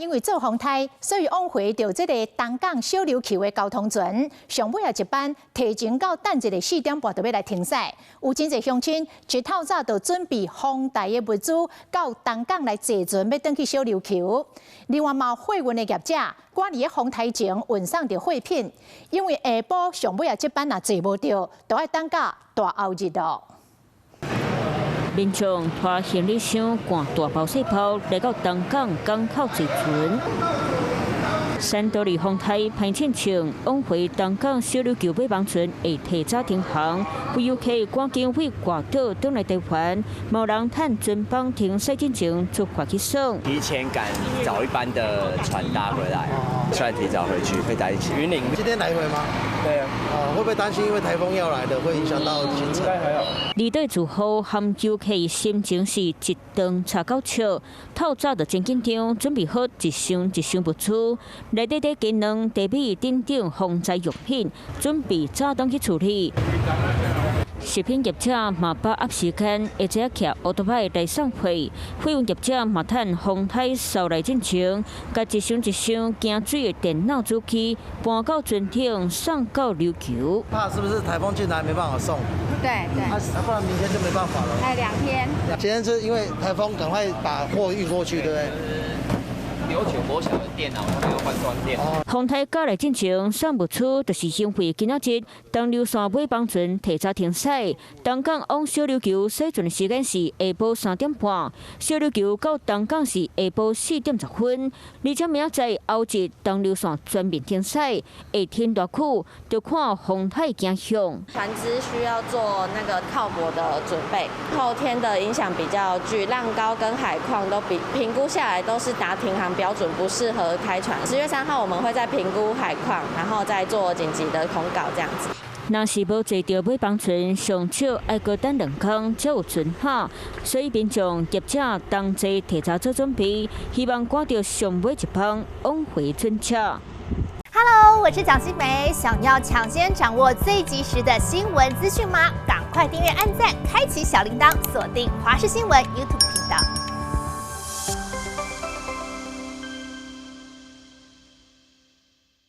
因為做風颱，所以往回著這個東港小琉球的交通船，上尾仔一班提前到等一个4點半就欲來停駛。有真濟鄉親一透早就準備風台的物資到東港來坐船，欲轉去小琉球。另外嘛，有貨運的業者趕佇咧風台前運送著貨品，因為下晡上尾仔這班若坐無著，就愛等到大後日囉。民眾拖行李箱、掛大包細包來到東港港口坐船。珊多利風颱歹親像，往回東港小琉球尾班船會提早停航，有遊客趕緊為外島轉來台灣，無人趁船班停駛進前出發去耍。提前趕早一班的船搭回來，算提早回去，會待一起。雲林今天來回嗎？對啊。哦，會不會擔心因為颱風要來的，會影響到行程？應該還好。離島住戶含遊客心情是一頓柴狗笑，透早就真緊張，準備好一箱一箱物資，內底底雞卵、茶米等等防災用品，準備早轉去處理。食品業者嘛把握時間，會遮騎歐多擺來送貨。貨運業者嘛趁風颱掃來進前，共一箱一箱驚水的電腦主機搬到船頂，送到琉球。怕是不是颱風進來沒辦法送？對對。啊，不然明天就沒辦法了。還有2天。今天是因為颱風，趕快把貨運過去，對不對？琉球國小的電腦，他們要換裝電。風颱到來進前送物資，就是因為今仔日東琉線尾班船提早停駛，東港往小琉球駛船的時間是下晡3點半，小琉球到東港是下晡4點10分，而且明仔載後日東琉線全面停駛，會停偌久，就看風颱走向。船隻需要做那個靠泊的準備，後天的影響比較巨，浪高跟海況都比評估下來都是達停航標準，不適合開船。10月3號我們會再評估海況，然後再做緊急的通告，這樣子。若是無坐著尾班船，上少愛閣等2工才有船下，所以民眾業者同齊提早做準備，希望趕著上尾一班往回船車。 Hello，我是蔣新梅，想要搶先掌握最及時的新聞資訊嗎？趕快訂閱、按讚、開啟小鈴鐺，鎖定華視新聞 YouTube 頻道。